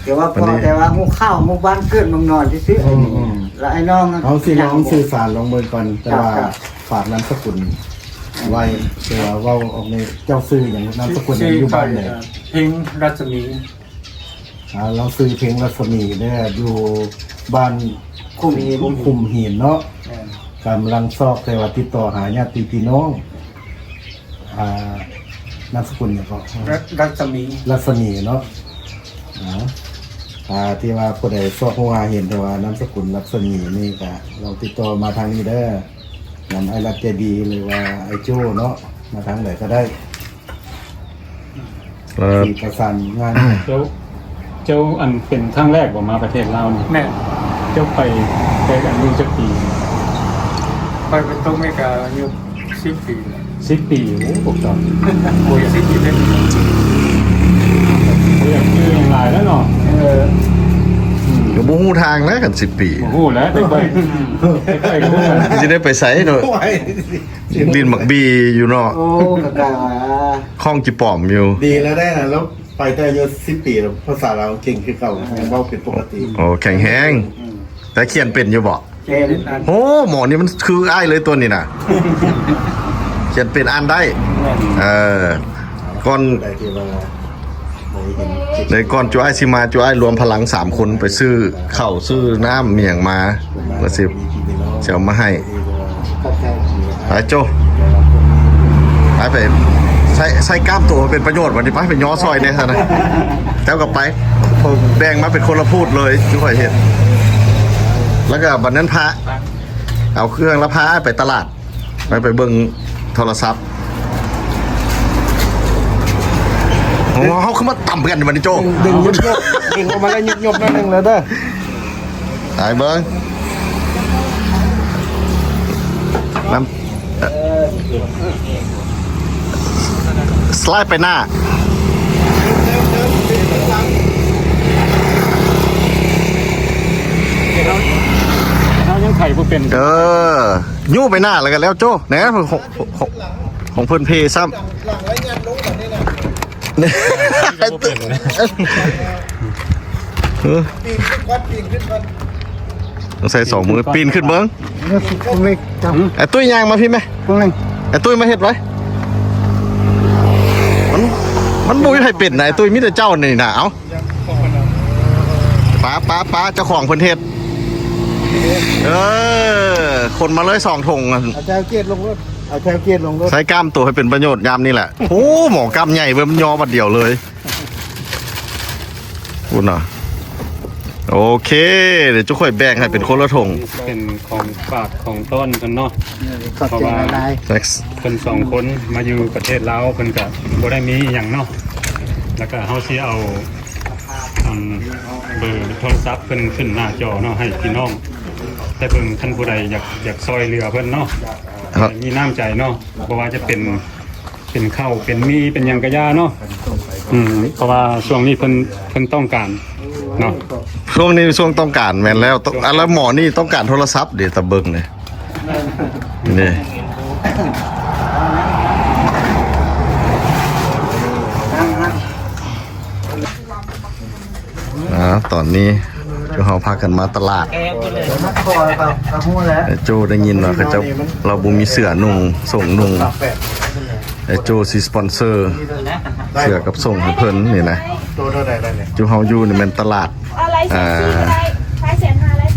ແຕ່ວ່າ ອັນນີ້ ພໍແຕ່ວ່າຮູ້ຂ່າວ ໝູ່ບ້ານເກີດເມືອງນອນຊື່ໆ ອືມໆ ແລ້ວໄອ້ນ້ອງ ເຮົາຊິລອງສື່ສານລອງເບິ່ງກ່ອນ ແຕ່ວ່າ ເຈົ້າ ຝາກນາມສະກຸນໄວ້ ແຕ່ວ່າເວົ້າອອກໃນ ເຈົ້າຊື່ຫຍັງ ນາມສະກຸນຫຍັງ ຊື່ ຢູ່ບ້ານໃດ? ເພັງລັດສະໝີ. ອ່າ ລາວຊື່ເພັງລັດສະໝີເດີ ຢູ່ບ້ານຂຸມຫີນ ຂຸມຫີນເນາະ. ແມ່ນ. ກຳລັງຊອກ ແຕ່ວ່າຕິດຕໍ່ຫາຍາດຕິພີ່ນ້ອງ ອ່າ ນາມສະກຸນຫຍັງເກາະ? ລັດ ລັດສະໝີ. ລັດສະໝີເນາະ. ອ່າ ອ່າ ທີ່ວ່າຜູ້ໃດຊອກຮູ້ຫາເຫັນ ແຕ່ວ່ານາມສະກຸນລັດສະໝີນີ້ ກະລອງຕິດຕໍ່ມາທາງນີ້ເດີ ນຳອ້າຍລັດໃຈດີ ຫຼືວ່າອ້າຍໂຈ້ເນາະ ມາທາງໃດກະໄດ້. ເອີ ທີ່ປະສານງານ. ເຈົ້າ ເຈົ້າ ອັນ ເປັນຄັ້ງແລກບໍ່ມາປະເທດລາວນີ້? ແມ່ນ. ເຈົ້າໄປແຕ່ອາຍຸຈັກປີ? ຂ້ອຍໄປຕົກເມກາອາຍຸສິບປີແລ້ວ. ສິບປີ? ໂອ້ ພວກເຈົ້າ ໂອ້ຍ ສິບປີເດ້. ບໍ່ຢາກຈື່ຫຍັງຫຼາຍແລ້ວເນາະ. ເອີ ອືມ ກໍບໍ່ຮູ້ທາງແລ້ວ ຄັນສິບປີ ບໍ່ຮູ້ແລ້ວ. ໄປ ໄປ ໄປ ຊິໄດ້ໄປໃສເນາະ? ໂອ້ຍ ຫຼິ້ນໝາກບີຢູ່ເນາະ. ໂອ້ ກະກະວ່າ ຂ້ອງຈີປອມຢູ່. ດີແລ້ວໄດ້ນະ ລາວໄປແຕ່ອາຍຸສິບປີແລ້ວ ພາສາລາວເກັ່ງຄືເກົ່າ ຍັງເວົ້າເປັນປົກກະຕິ. ໂອ້ ແຂງແຮງ. ອືມ ແຕ່ຂຽນເປັນຢູ່ບໍ່? ເປັນ. ໂອ້ ໝໍນີ້ມັນຄືອ້າຍເລີຍຕົວນີ້ນະ ຂຽນເປັນອ່ານໄດ້. ແມ່ນ. ເອີ ກ່ອນ ໃດທີ່ວ່າ ໃນກ່ອນຈຸອ້າຍຊິມາ ຈຸອ້າຍລວມພະລັງສາມຄົນ ໄປຊື້ເຂົ້າຊື້ນ້ຳມີຫຍັງມາ ວ່າຊິ ຊິເອົາມາໃຫ້. ໄປໂຈ້ ໄປ ໄປ ໃຊ້ ໃຊ້ກ້າມໂຕໃຫ້ເປັນປະໂຫຍດ ບັດນີ້ໄປ ໄປຍໍຊ່ອຍແດ່ຊັ້ນນະ. ເຈົ້າກໍໄປ ແບ່ງມາເປັນຄົນລະພູດເລີຍ ຈຸຂ້ອຍເຮັດ. ແລ້ວກໍບັດນັ້ນພາ ເອົາເຄື່ອງແລ້ວພາອ້າຍໄປຕະຫຼາດ ໄປ ໄປເບິ່ງໂທລະສັບ. ໂອ້ ເຮົາຄືມາຕຳກັນບັດນີ້ໂຈ້ ດຶງ ດຶງຍົບໆ ດຶງອອກມາແລ້ວຍົບໆ ໜ້ອຍໜຶ່ງແລ້ວເດີ. ໄປເບິ່ງ ນຳ ສະໄລໄປໜ້າ. ເຮົາ ເຮົາຍັງໄຂບໍ່ເປັນ. ເອີ ຍູ້ໄປໜ້າແລ້ວກໍແລ້ວໂຈ້ ແນ່ ຂອງ ຂອງ ຂອງເພິ່ນເພຊ້ຳ. ເອີ ຕ້ອງໃຊ້ສອງມືປີນຂຶ້ນເບິ່ງ. ອ້າຍຕຸ້ຍຍ່າງມາພີ້ແມະ. ອ້າຍຕຸ້ຍມາເຮັດໄວ້. ມັນ ມັນບໍ່ມີໃຜເປັນນະ ອ້າຍຕຸ້ຍ ມີແຕ່ເຈົ້ານີ້ນະ. ເອົ້າ ປາ ປາ ປາ ເຈົ້າຂອງເພິ່ນເຮັດ. ເອີ ຂົນມາເລີຍສອງຖົງ. ເອົາແທວເກດລົງລົດ ເອົາແທວເກດລົງລົດ. ໃຊ້ກ້າມໂຕໃຫ້ເປັນປະໂຫຍດຍາມນີ້ແຫຼະ. ໂອ້ ໝໍກ້າມໃຫຍ່ເວີຍ ມັນຍໍບາດດຽວເລີຍ. ພຸ້ນນະ. ໂອເຄ ດຽວຈຸຂ້ອຍແບ່ງໃຫ້ເປັນຄົນລະຖົງ. ເປັນຂອງຝາກຂອງຕ້ອນເພິ່ນເນາະ. ຂອບໃຈຫຼາຍໆ. ເພິ່ນສອງຄົນມາຢູ່ປະເທດລາວ ເພິ່ນກະບໍ່ໄດ້ມີອີ່ຫຍັງເນາະ. ແລ້ວກະເຮົາຊິເອົາ ອັນ ເບີໂທລະສັບເພິ່ນຂຶ້ນໜ້າຈໍເນາະ ໃຫ້ພີ່ນ້ອງໄດ້ເບິ່ງ. ຄັນຜູ້ໃດຢາກ ຢາກຊ່ອຍເຫຼືອເພິ່ນເນາະ ມີນ້ຳໃຈເນາະ ບໍ່ວ່າຈະເປັນ ເປັນເຂົ້າເປັນໝີ່ເປັນຫຍັງກະຢ່າເນາະ. ອືມ ເພາະວ່າຊ່ວງນີ້ເພິ່ນ ເພິ່ນຕ້ອງການເນາະ. ຊ່ວງນີ້ຊ່ວງຕ້ອງການ. ແມ່ນແລ້ວ. ອັນລະໝໍນີ້ຕ້ອງການໂທລະສັບເດ ຕາເບິ່ງນີ້ ນີ້. ອ່າ ຕອນນີ້ ເຮົາພາກັນມາຕະຫຼາດ. ໄອ້ໂຈ້ໄດ້ຍິນວ່າເຂົາເຈົ້າ ລາວບໍ່ມີເສື້ອນຸ່ງ ສົ່ງນຸ່ງ. ໄອ້ໂຈ້ຊິສະປອນເຊີເສື້ອກັບສົ່ງໃຫ້ເພິ່ນນີ້ນະ. ຈຸເຮົາຢູ່ນີ້ແມ່ນຕະຫຼາດ ອາ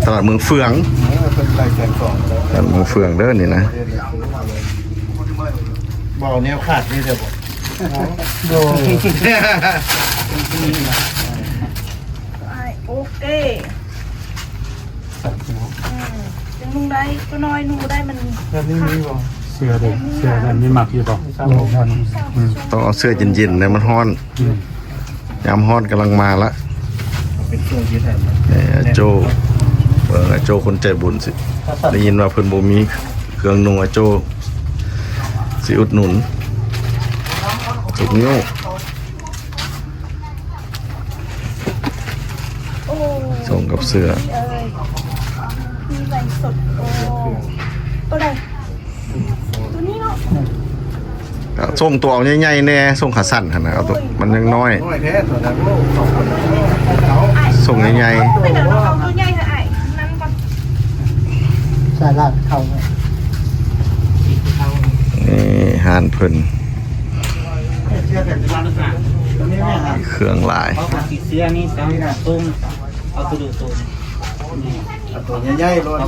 ຕະຫຼາດເມືອງເຟືອງ. ຕະຫຼາດເມືອງເຟືອງເດີນີ້ນະ. ບໍ່ແນວຂາດນີ້ເດີ. ໂດຍ ໂອເຄ. ອືມ ຈັ່ງນຸ່ງໄດ້ ຕົວນ້ອຍນຸ່ງບໍ່ໄດ້ ມັນແບບນີ້ມີບໍ່? ເສື້ອເດ້ ເສື້ອແບບນີ້ມັກຢູ່ບໍ່? ອືມ ຕ້ອງເອົາເສື້ອເຢັນໆ ໃຫ້ມັນຮ້ອນ. ອືມ ຍາມຮ້ອນກຳລັງມາລະ. ເອີ ໂຈ້ ເບິ່ງ ໂຈ້ຄົນໃຈບຸນຊິ ໄດ້ຍິນວ່າເພິ່ນບໍ່ມີເຄື່ອງນຸ່ງ ໂຈ້ຊິອຸດໜູນທຸກນິ້ວ. ໂອ້ ສົ່ງກັບເສື້ອ ມີເອີຍ ມີໄລສົດ. ໂອ້ ຕົວໃດ? ຕົວນີ້ເນາະ. ອືມ ສົ່ງຕົວໃຫຍ່ໆແດ່ ສົ່ງຂາສັ້ນຫັ້ນນະ. ເອົາຕົວ ໂອ້ຍ ມັນຍັງນ້ອຍ ນ້ອຍແທ້ຕົວນັ້ນ. ໂອ້ ສອງຄົນ ເອົາ ເອົາ ໃຫຍ່ໆ ເປັນຫຍັງເຮົາເອົາຕົວໃຫຍ່ໃຫ້ອ້າຍນັ້ນກ່ອນ ສາລາດເຂົ້າ ນີ້ຮ້ານເພິ່ນ ເຄື່ອງຫຼາຍ ເອົາຕົວໃຫຍ່ໆໂລດ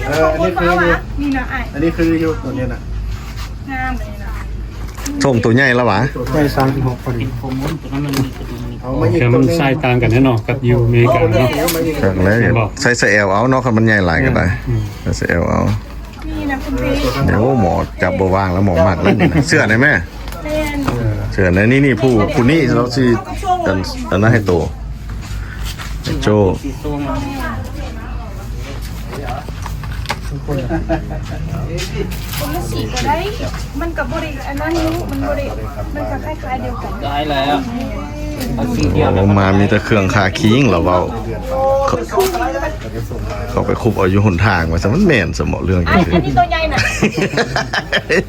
ເອີ ອັນນີ້ຄືຢູ່ ນີ້ນະອ້າຍ ອັນນີ້ຄືຢູ່ ຕົວນີ້ນະ ງາມເລີຍນະ ສົ່ງຕົວໃຫຍ່ລະຫວາ ໄດ້ສາມສິບຫົກພໍດີ ເອົາມາອີກ ແຕ່ມັນໄຊຕ່າງກັນແນ່ເນາະ ກັບຢູ່ອາເມລິກາເນາະ ເອົາມາອີກ ຄັກແລ້ວ ເຫັນບໍ່ ໃສ່ S L ເອົາເນາະ ຄັນມັນໃຫຍ່ຫຼາຍກໍໄດ້ ອືມ ໃສ່ S L ເອົາ ນີ້ນະຄຸນເພ ໂອ້ ໝໍຈັບບໍ່ວາງແລ້ວ ໝໍມັກແລ້ວນີ້ນະ ເສື້ອໃນແມ່ ແມ່ນ ເສື້ອໃນນີ້ ນີ້ ຜູ້ ຜູ້ນີ້ລາວຊິ ອັນ ອັນນັ້ນໃຫ້ໂຕ ໂຈ້ ຄົນລະສີກໍໄດ້ ມັນກໍບໍ່ໄດ້ອັນນັ້ນຢູ່ ມັນບໍ່ໄດ້ ມັນກໍຄ້າຍໆດຽວກັນ ໄດ້ແລ້ວ ເອົາສີດຽວ ໂອ້ ມາມີແຕ່ເຄື່ອງຄາຄີງ ລາວເວົ້າ ເຂົາ ເຂົາໄປຄຸບເອົາຢູ່ຫົນທາງວ່າຊັ້ນ ມັນແມ່ນຊະເໝາະເລື່ອງ ອ້າຍ ຈັ່ງຊີ້ ອັນນີ້ຕົວໃຫຍ່ນະ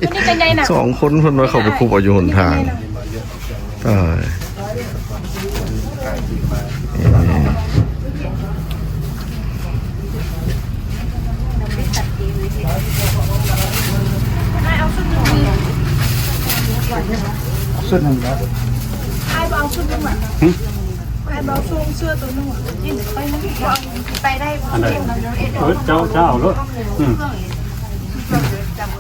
ອັນນີ້ຕົວໃຫຍ່ນະ ສອງຄົນເພິ່ນວ່າເຂົາໄປຄຸບເອົາຢູ່ຫົນທາງ ຕາຍ ເອີ ອ້າຍເອົາຊຸດໜຶ່ງ ຊຸດໜຶ່ງເນາະ ອ້າຍບໍ່ເອົາຊຸດໜຶ່ງຫວາ ຫຶ? ອ້າຍບໍ່ເອົາໂສ້ງເສື້ອໂຕໜຶ່ງຫວາ ໄປໄດ້ບໍ່ ໄປໄດ້ບໍ່ ອັນໃດ ເອີ ເຈົ້າ ເຈົ້າເອົາໂລດ ອືມ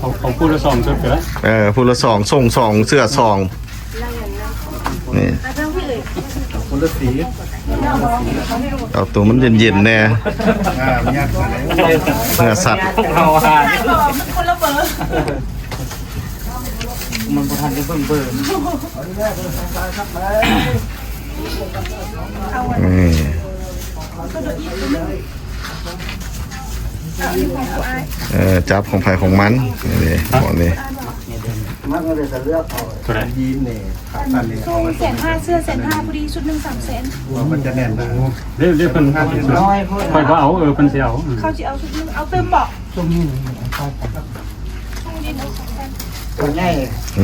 ເອົາ ເອົາຜູ້ລະສອງຊຸດກໍໄດ້ ເອີ ຜູ້ລະສອງ ໂສ້ງສອງ ເສື້ອສອງ ນີ້ ຄົນລະສີ ເອົາໂຕມັນເຢັນໆແດ່ ອ່າ ມັນຍາກກວ່າ ເນື້ອສັດ ເອົາຫາ ມັນຄົນລະເບີ ມັນບໍ່ທັນໄດ້ເບິ່ງເບີ ນີ້ ເອີ ຈັບຂອງໃຜຂອງມັນ ນີ້ ໝໍນີ້ ມັນກໍເລີຍຈະເລືອກເອົາ ໂຕໃດ ຢີນນີ້ ຂາສັ້ນນີ້ ໂສ້ງແສນຫ້າ ເສື້ອແສນຫ້າ ພໍດີ ຊຸດໜຶ່ງສາມແສນ ມັນຈະແໜ້ນນະ ເດ້ ເດ້ ເພິ່ນ ຂ້ອຍບໍ່ເອົາ ເອີ ເພິ່ນຊິເອົາ ເຂົາຊິເອົາຊຸດໜຶ່ງ ເອົາຕື່ມບໍ່ ຊຸດນີ້ ໂຕໃຫຍ່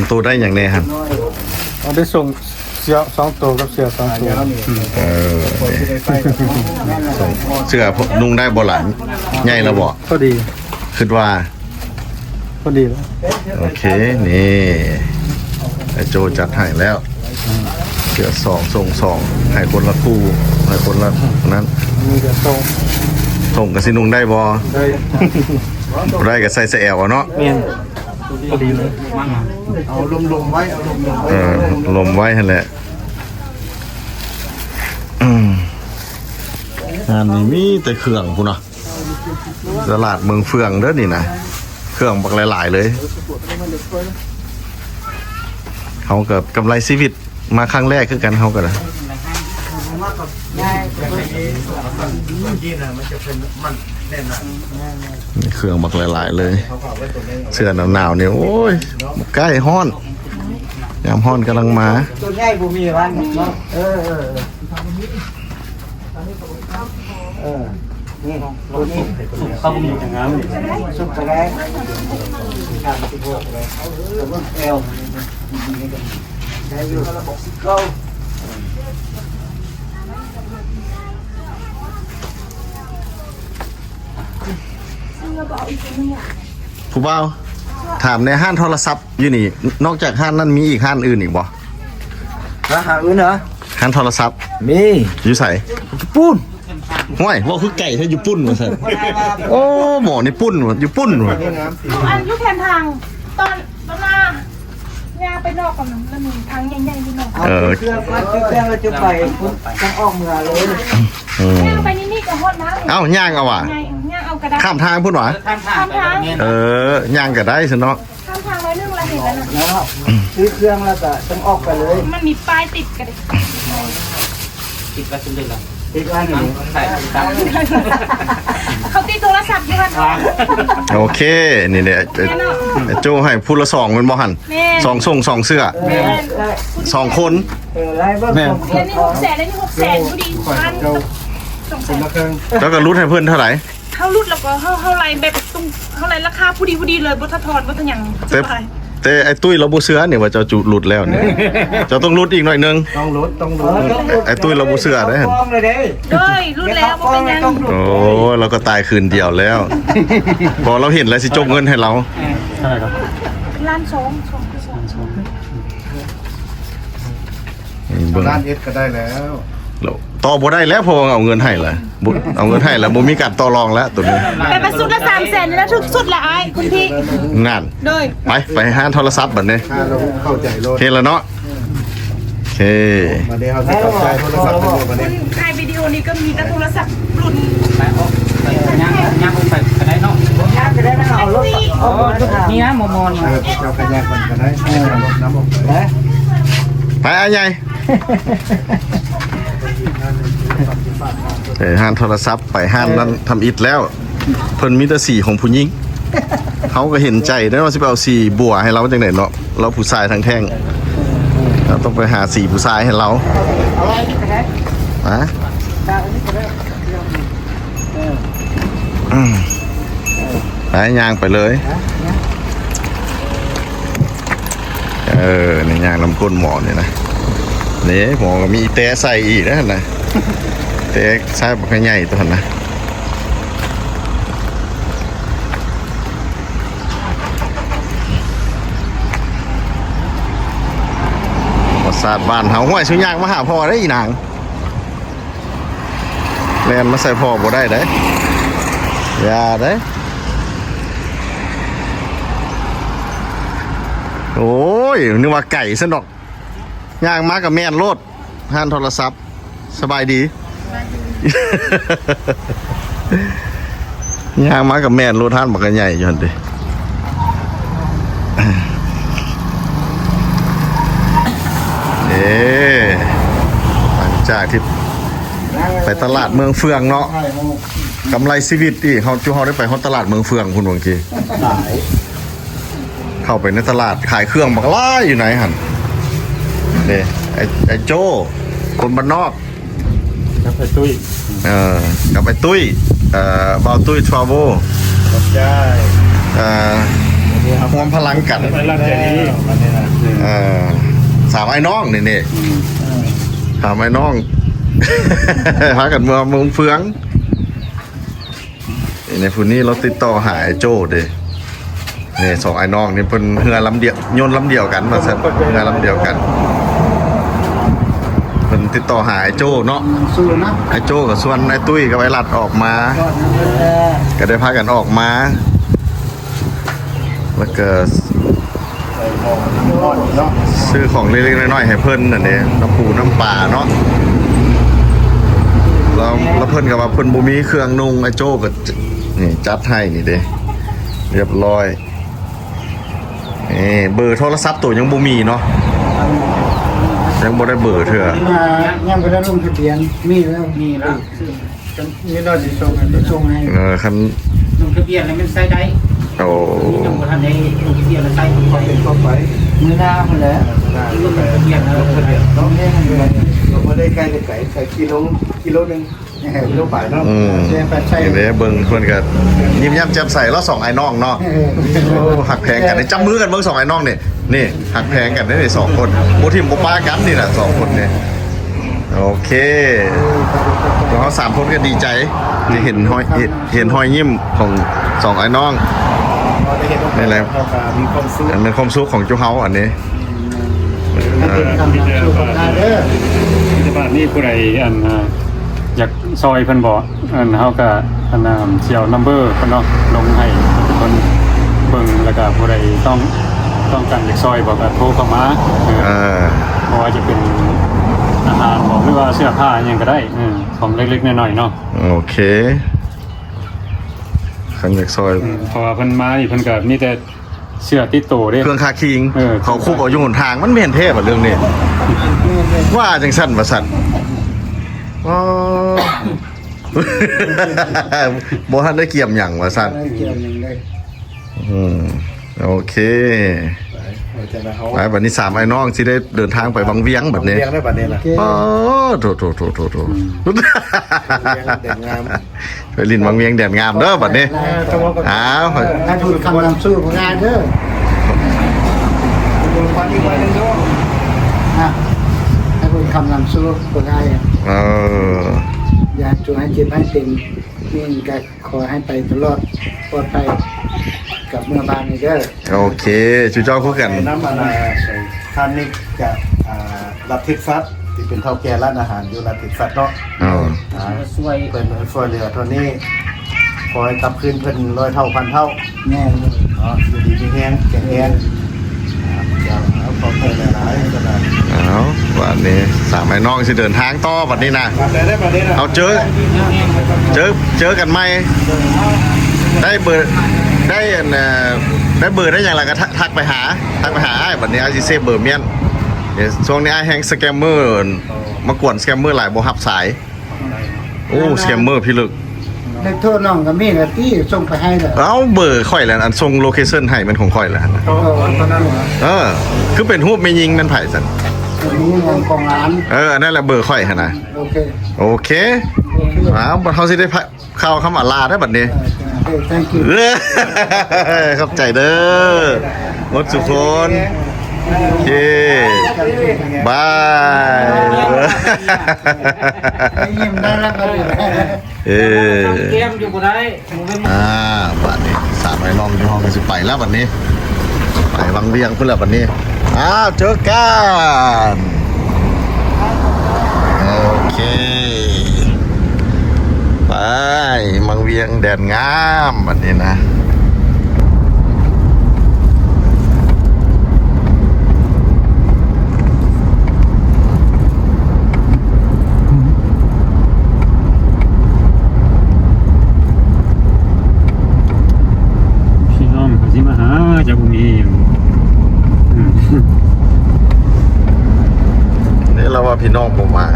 ໂຕໄດ້ຫຍັງແດ່ຫັ້ນ ເອົາໄດ້ໂສ້ງ ເສື້ອສອງໂຕກັບເສື້ອສອງໂຕ ເອີ ເສື້ອນຸ່ງໄດ້ບໍ່ລະ ໃຫຍ່ແລ້ວບໍ່ ພໍດີ ຄິດວ່າ ພໍດີແລ້ວ ໂອເຄ ນີ້ ອ້າຍໂຈ້ຈັດໃຫ້ແລ້ວ ເສື້ອສອງ ໂສ້ງສອງ ໃຫ້ຄົນລະຄູ່ ໃຫ້ຄົນລະນັ້ນ ມີແຕ່ໂສ້ງ ໂສ້ງກໍຊິນຸ່ງໄດ້ບໍ່ ໄດ້ ບໍ່ໄດ້ກໍໃສ່ S L ເອົາເນາະ ແມ່ນ ພໍດີເລີຍ ເອົາລົມໆໄວ້ ເອົາລົມໆໄວ້ ເອີ ລົມໄວ້ຫັ້ນແຫຼະ ອືມ ງານນີ້ມີແຕ່ເຄື່ອງພຸ້ນນະ ຕະຫຼາດເມືອງເຟືອງເດີນີ້ນະ ເຄື່ອງບັກຫຼາຍໆເລີຍ ເຮົາກໍກຳໄລຊີວິດ ມາຄັ້ງແລກຄືກັນເຮົາກໍໄດ້ ມີເຄື່ອງບັກຫຼາຍໆເລີຍ ເສື້ອໜາວໆນີ້ ໂອ້ຍ ໃກ້ຮ້ອນ ຍາມຮ້ອນກຳລັງມາ ຕົວໃຫຍ່ບໍ່ມີວ່າເນາະ ເອີ ເອີ ເອີ ເອີ ນີ້ ຕົວນີ້ ສຸກເຂົ້າບໍ່ມີຫຍັງງາມນີ້ ສຸກກໍໄດ້ ສາມສິບຫົກແລ້ວ ເອີ ເບິ່ງແອວ ໄດ້ຢູ່ ຜູ້ບ່າວ ຖາມແດ່ ຮ້ານໂທລະສັບຢູ່ນີ້ ນອກຈາກຮ້ານນັ້ນມີອີກຮ້ານອື່ນອີກບໍ່? ຮ້ານ ຮ້ານອື່ນເຫາະ? ຮ້ານໂທລະສັບ ມີ ຢູ່ໃສ? ຍີ່ປຸ່ນ. ຫ້ວຍ ເວົ້າຄືໄກແທ້ ຍີ່ປຸ່ນວ່າຊັ້ນ. ໂອ້ ໝໍນີ້ປຸ້ນວ່າ ຍີ່ປຸ່ນວ່າ. ຢູ່ອັນ ຢູ່ແຄມທາງ ຕອນ ຕອນໜ້າ ຍ່າງໄປນອກກ່ອນ ມັນມີທາງໃຫຍ່ໆຢູ່ເນາະ. ເອີ ເຄື່ອງ ເຄື່ອງແລ້ວຈະໄປພຸ້ນ ຕ້ອງອອກເມືອເລີຍ. ອືມ ຍ່າງໄປນີ້ໆກໍຮອດມາ. ເອົ້າ ຍ່າງເອົາຫວາ? ຍ່າງ ຍ່າງເອົາກໍໄດ້. ຂ້າມທາງພຸ້ນຫວາ? ຂ້າມທາງ. ເອີ ຍ່າງກໍໄດ້ຊັ້ນເນາະ. ຂ້າມທາງໜ້ອຍໜຶ່ງລະເຫັນແລ້ວນະ. ຊື້ເຄື່ອງແລ້ວກໍຕ້ອງອອກໄປເລີຍ. ມັນມີປ້າຍຕິດກໍໄດ້. ຕິດໄວ້ເປັນເດືອນລະ ຕິດໄວ້ນີ້ ເຂົາຕິດໂທລະສັບຢູ່ຫັ້ນ. ໂອເຄ ນີ້ແຫຼະ ແມ່ນເນາະ. ໂຈ້ໃຫ້ຜູ້ລະສອງແມ່ນບໍ່ຫັ້ນ? ແມ່ນ ສອງໂສ້ງສອງເສື້ອ. ແມ່ນ ສອງຄົນ. ເອີ ໄລ່ເບິ່ງ. ແມ່ນ ອັນນີ້ຫົກແສນ ອັນນີ້ຫົກແສນ ພໍດີ ພັນ ສອງແສນ. ເຈົ້າກໍຫຼຸດໃຫ້ເພິ່ນເທົ່າໃດ? ເຮົາຫຼຸດແລ້ວກໍເຮົາ ເຮົາໄລ່ແບບຕົງ ເຮົາໄລ່ລາຄາພໍດີໆເລີຍ ບໍ່ທັນທອນ ບໍ່ທັນຫຍັງ. ແຕ່ ແຕ່ອ້າຍຕຸ້ຍລາວບໍ່ເຊື່ອນີ້ວ່າເຈົ້າຈຸຫຼຸດແລ້ວນີ້ ເຈົ້າຕ້ອງຫຼຸດອີກໜ້ອຍໜຶ່ງ ຕ້ອງຫຼຸດ ຕ້ອງຫຼຸດ ເອີ ຕ້ອງຫຼຸດ ອ້າຍຕຸ້ຍລາວບໍ່ເຊື່ອເດ້ ຕ້ອງເລີຍເດ້ ໂດຍຫຼຸດແລ້ວບໍ່ເປັນຫຍັງ ໂອ້ຍ ລາວກໍຕາຍຄືນດຽວແລ້ວ ເພາະລາວເຫັນແລ້ວຊິຈົກເງິນໃຫ້ລາວ ເອີ ເທົ່າໃດກໍ ລ້ານສອງ ສອງ ສອງ ເບິ່ງ ລ້ານເອັດກໍໄດ້ແລ້ວ ຕໍ່ບໍ່ໄດ້ແລ້ວ ເພາະວ່າເອົາເງິນໃຫ້ລະ ບໍ່ ເອົາເງິນໃຫ້ລະ ບໍ່ມີການຕໍ່ລອງແລ້ວໂຕນີ້ ໄປປະຊຸດລະສາມແສນນີ້ລະ ຖືກສຸດລະອ້າຍ ຄຸນພີ່ ນັ້ນ ໂດຍ ໄປ ໄປຮ້ານໂທລະສັບບັດນີ້ ເຂົ້າໃຈໂລດ ເຫັນລະເນາະ ໂອເຄ ບັດນີ້ເຮົາຊິເຂົ້າໃຈໂທລະສັບກັນຢູ່ບັດນີ້ ຖ່າຍວິດີໂອນີ້ກໍມີແຕ່ໂທລະສັບລຸ້ນ ໄປອອກ ໄປຍ່າງ ຍ່າງອອກໄປກໍໄດ້ເນາະ ຍ່າງກໍໄດ້ນະ ເອົາລົດ ເອົາລົດນີ້ນະ ມອນໆ ເອີ ເຈົ້າກໍຍ່າງໄປກໍໄດ້ ເອີ ເອົາລົດນຳອອກໄປ ໄປອ້າຍໃຫຍ່ ເອີ ຮ້ານໂທລະສັບ ໄປຮ້ານນັ້ນທຳອິດແລ້ວ ເພິ່ນມີແຕ່ສີຂອງຜູ້ຍິງ ເຮົາກໍເຫັນໃຈເດ້ວ່າຊິໄປເອົາສີບົວໃຫ້ລາວຈັ່ງໃດເນາະ ລາວຜູ້ຊາຍທັງແທ່ງ ເຮົາຕ້ອງໄປຫາສີຜູ້ຊາຍໃຫ້ລາວ ຮະ ອືມ ໄປ ຍ່າງໄປເລີຍ ເອີ ນີ້ຍ່າງນຳກົ້ນໝໍນີ້ນະ ນີ້ໝໍກໍມີອີແຕໃສ່ອີກນະຫັ້ນນະ ແຕໃສ່ບັກໃຫຍ່ໂຕຫັ້ນນະ ປາສາດບ້ານເຮົາ ຫ້ວຍ ສຸຍ່າງມາຫາພໍ່ໄດ້ອີນາງ ແລ່ນມາໃສ່ພໍ່ບໍ່ໄດ້ເດ້ ຢ່າເດ້ ໂອ້ຍ ນຶກວ່າໄກຊັ້ນດອກ ຍ່າງມາກໍແມ່ນໂລດ ຮ້ານໂທລະສັບ ສະບາຍດີ ຍ່າງມາກໍແມ່ນໂລດ ຮ້ານບັກໃຫຍ່ຢູ່ຫັ້ນຕິ ເອີ ຫຼັງຈາກທີ່ໄປຕະຫຼາດເມືອງເຟືອງເນາະ ກຳໄລຊີວິດອີກ ເຮົາ ຈຸເຮົາໄດ້ໄປຮອດຕະຫຼາດເມືອງເຟືອງພຸ້ນວ່າກີ້ ເຂົ້າໄປໃນຕະຫຼາດຂາຍເຄື່ອງບັກຫຼາຍຢູ່ໃນຫັ້ນເດ້ ໄອ້ ໄອ້ໂຈ້ ຄົນບ້ານນອກ ກັບໄອ້ຕຸ້ຍ ເອີ ກັບໄອ້ຕຸ້ຍ ເອີ ບ່າວຕຸ້ຍ Travel ຂອບໃຈ ເອີ ຮ່ວມພະລັງກັນ ໄປລາດໃຈດີ ເອີ ສາມອ້າຍນ້ອງນີ້ ນີ້ ອືມ ສາມອ້າຍນ້ອງ ພາກັນເມືອເມືອງເຟືອງ ນີ້ ຜູ້ນີ້ລາວຕິດຕໍ່ຫາອ້າຍໂຈ້ເດ້ ນີ້ ສອງອ້າຍນ້ອງນີ້ ເພິ່ນເຮືອລຳດຽວ ຍົນລຳດຽວກັນວ່າຊັ້ນ ເຮືອລຳດຽວກັນ ເພິ່ນຕິດຕໍ່ຫາອ້າຍໂຈ້ເນາະ ອ້າຍໂຈ້ກໍຊວນອ້າຍຕຸ້ຍກັບອ້າຍລັດອອກມາ ກໍໄດ້ພາກັນອອກມາ ແລ້ວກໍ ຊື້ຂອງເລັກໆນ້ອຍໆໃຫ້ເພິ່ນນັ້ນເດ້ ນ້ຳປູນ້ຳປາເນາະ ແລ້ວ ແລ້ວເພິ່ນກໍວ່າເພິ່ນບໍ່ມີເຄື່ອງນຸ່ງ ອ້າຍໂຈ້ກໍ ນີ້ ຈັດໃຫ້ນີ້ເດ້ ຮຽບຮ້ອຍ ນີ້ ເບີໂທລະສັບໂຕຍັງບໍ່ມີເນາະ ຍັງບໍ່ໄດ້ເບີເທື່ອ ຍັງບໍ່ໄດ້ລົງທະບຽນ ມີແລ້ວ ມີແລ້ວ ມີແລ້ວຊິສົ່ງໃຫ້ ສົ່ງໃຫ້ ເອີ ຄັນລົງທະບຽນແລ້ວມັນໃຊ້ໄດ້ ໂອ້ ຍັງບໍ່ທັນໄດ້ລົງທະບຽນແລ້ວໃຊ້ໄດ້ ເຂົ້າໄປ ມື້ໜ້າພຸ້ນແຫຼະ ເອີ ມື້ໜ້າລົງທະບຽນແລ້ວ ລົງທະບຽນເນາະ ເຮົາບໍ່ໄດ້ໃກ້ໄກ ໃສ່ກິໂລ ກິໂລໜຶ່ງ ເອີ ກິໂລປາຍເນາະ ອືມ ນີ້ເດ້ ເບິ່ງເພິ່ນກໍຍິ້ມແຍ້ມແຈ່ມໃສເນາະ ສອງອ້າຍນ້ອງເນາະ ເອີ ໂອ້ ຮັກແພງກັນ ຈັບມືກັນເບິ່ງ ສອງອ້າຍນ້ອງນີ້ ນີ້ ຮັກແພງກັນເດ້ນີ້ ສອງຄົນ ບໍ່ຖິ້ມບໍ່ປະກັນນີ້ນະ ສອງຄົນນີ້ ໂອເຄ ພວກເຮົາສາມຄົນກໍດີໃຈທີ່ເຫັນຮອຍ ເຫັນ ເຫັນຮອຍຍິ້ມຂອງສອງອ້າຍນ້ອງ ນີ້ແຫຼະ ເຮົາກໍມີຄວາມສຸກ ອັນແມ່ນຄວາມສຸກຂອງຈຸເຮົາອັນນີ້ ເອີ ມີແຕ່ບາດນີ້ຜູ້ໃດ ອັນ ຢາກຊ່ອຍເພິ່ນບໍ່ ອັນ ເຮົາກໍ ອັນ ຊິເອົານຳເບີເພິ່ນເນາະ ລົງໃຫ້ເພິ່ນເບິ່ງ ແລ້ວກໍຜູ້ໃດຕ້ອງ ຕ້ອງການຢາກຊ່ອຍບໍ່ກໍໂທເຂົ້າມາ ເອີ ເອີ ບໍ່ວ່າຈະເປັນອາຫານບໍ່ ຫຼືວ່າເສື້ອຜ້າຫຍັງກໍໄດ້ ເອີ ຂອງເລັກໆນ້ອຍໆເນາະ ໂອເຄ ຄັນຢາກຊ່ອຍ ເອີ ເພາະວ່າເພິ່ນມານີ້ເພິ່ນກໍມີແຕ່ເສື້ອຕິດໂຕເດ້ ເຄື່ອງຄາຄິງ ເອີ ເຂົາຄຸບເອົາຢູ່ຫົນທາງ ມັນແມ່ນແທ້ບໍ່ເລື່ອງນີ້ ວ່າຈັ່ງຊັ້ນວ່າຊັ້ນ ອໍ ບໍ່ທັນໄດ້ກຽມຫຍັງວ່າຊັ້ນ ບໍ່ໄດ້ກຽມຫຍັງເລີຍ ອືມ ໂອເຄ ໄປ ໄປ ບັດນີ້ສາມອ້າຍນ້ອງຊິໄດ້ເດີນທາງໄປວັງວຽງບັດນີ້ ວັງວຽງເດີບັດນີ້ນະ ໂອເຄ ອໍ ໂຖໆໆໆ ອືມ ວັງວຽງແດນງາມ ໄປຫຼິ້ນວັງວຽງແດນງາມເດີບັດນີ້ ເອີ ອ້າວ ໃຫ້ບຸນຄຳນຳສູ່ງານເດີ ຂໍອີກໜ້ອຍໜຶ່ງເດີ ອ່ະ ໃຫ້ບຸນຄຳນຳສູ່ພວກອ້າຍ ເອີ ຢ່າຈົ່ງໃຫ້ເຈັບໃຫ້ເປັນ ນີ້ກະຂໍໃຫ້ໄປຕະຫຼອດ ປອດໄພ ກັບເມືອບ້ານນີ້ເດີ. ໂອເຄ ຈຸເຈົ້າຄືກັນ ນຳອັນນ່າ ທ່ານນີ້ຈາກ ອ່າ ລັດເທັກຊັສ ທີ່ເປັນເຖົ້າແກ່ຮ້ານອາຫານຢູ່ລັດເທັກຊັສເນາະ. ເອີ ອ່າ ຊ່ວຍ ເພິ່ນຊ່ວຍເຫຼືອເທົ່ານີ້ ຂໍໃຫ້ກັບຄືນເພິ່ນຮ້ອຍເທົ່າພັນເທົ່າ. ແມ່ນ ເນາະ ຢູ່ດີມີແຮງ ແຂງແຮງ. ເຈົ້າ ເອົາ ຂອບໃຈຫຼາຍໆ. ເອົາ ບາດນີ້ສາມອ້າຍນ້ອງຊິເດີນທາງຕໍ່ບາດນີ້ນະ. ເອົາ ເຈີ ເຈີ ເຈີກັນໃໝ່. ໄດ້ເບີ ໄດ້ອັນ ເອີ ໄດ້ເບີໄດ້ຫຍັງແລ້ວກໍທັກ ທັກໄປຫາ ທັກໄປຫາອ້າຍ. ບາດນີ້ອ້າຍຊິເຊບເບີມ້ຽນ. ເອີ ຊ່ວງນີ້ອ້າຍແຮ່ງສະແກມເມີ ມາກວນສະແກມເມີຫຼາຍ ບໍ່ຮັບສາຍ. ໂອ້ ສະແກມເມີພິລຶກ. ໃນໂທນ້ອງກໍມີລະຕິ ສົ່ງໄປໃຫ້ລະ. ເອົາ ເບີຂ້ອຍແຫຼະ ອັນສົ່ງໂລເຄຊັນໃຫ້ແມ່ນຂອງຂ້ອຍແຫຼະ. ເອີ ເອີ ຄືເປັນຮູບແມ່ຍິງແມ່ນໃຜຊັ້ນ? ແມ່ຍິງຂອງຫຼານ. ເອີ ອັນນັ້ນແຫຼະເບີຂ້ອຍຫັ້ນນະ. ໂອເຄ ໂອເຄ. ໂອເຄ ອ້າວ ບັດເຮົາຊິໄດ້ ຂ່າວຄຳອາລາໄດ໋ບັດນີ້. ເອີ ຂອບໃຈເດີ ໝົດສູ່ຄົນ. ໂອເຄ ບາຍ. ຍິ້ມໄດ້ແລ້ວບັດນີ້. ເອີ ແກ້ມຢູ່ບໍ່ໄດ້. ອ່າ ບາດນີ້ສາມອ້າຍນ້ອງຢູ່ຫ້ອງກໍຊິໄປແລ້ວບັດນີ້ ໄປວັງວຽງພຸ້ນແລ້ວບັດນີ້. ອ້າວ ເຈີກັນ. ໂອເຄ ໄປວັງວຽງແດນງາມບັດນີ້ນະ. ພີ່ນ້ອງເຂົາຊິມາຫາ ຈະບໍ່ມີຫຍັງ. ອືມ ນີ້ລາວວ່າພີ່ນ້ອງບໍ່ມາ.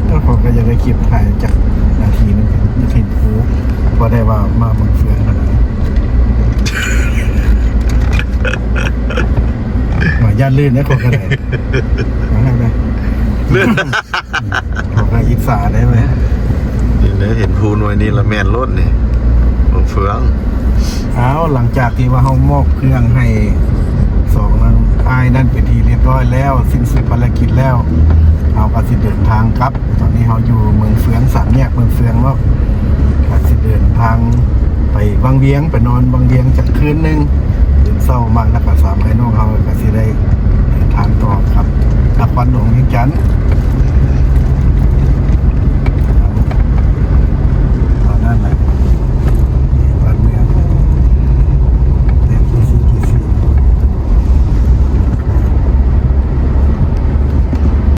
ເອີ ເຂົາກໍຢາກໄດ້ຄລິບຖ່າຍຈັກນາທີໜຶ່ງ ຢາກເຫັນພູ ພໍໄດ້ວ່າມາເບິ່ງເຟືອງຫັ້ນນະ. ວ່າຢ້ານລື່ນເດ້ ເຂົາກໍໄດ້ ວ່າໃຫ້ໄດ້ ເລື່ອນ ເຂົາກໍອິດສາໄດ້ເວີຍ. ນີ້ເດ້ ເຫັນພູໜ່ວຍນີ້ລະແມ່ນໂລດນີ້ ເບິ່ງເຟືອງ. ອ້າວ ຫຼັງຈາກທີ່ວ່າເຮົາມອບເຄື່ອງໃຫ້ສອງອ້າຍນັ້ນເປັນທີ່ຮຽບຮ້ອຍແລ້ວ ສິ້ນສຸດພາລະກິດແລ້ວ ເຮົາກໍຊິເດີນທາງກັບ. ຕອນນີ້ເຮົາຢູ່ເມືອງເຟືອງ ສາມແຍກເມືອງເຟືອງເນາະ ກໍຊິເດີນທາງໄປວັງວຽງ ໄປນອນວັງວຽງຈັກຄືນໜຶ່ງ. ຕື່ນເຊົ້າມາແລ້ວກໍສາມອ້າຍນ້ອງເຮົາກໍຊິໄດ້ເດີນທາງຕໍ່ກັບນະຄອນຫຼວງວຽງຈັນ.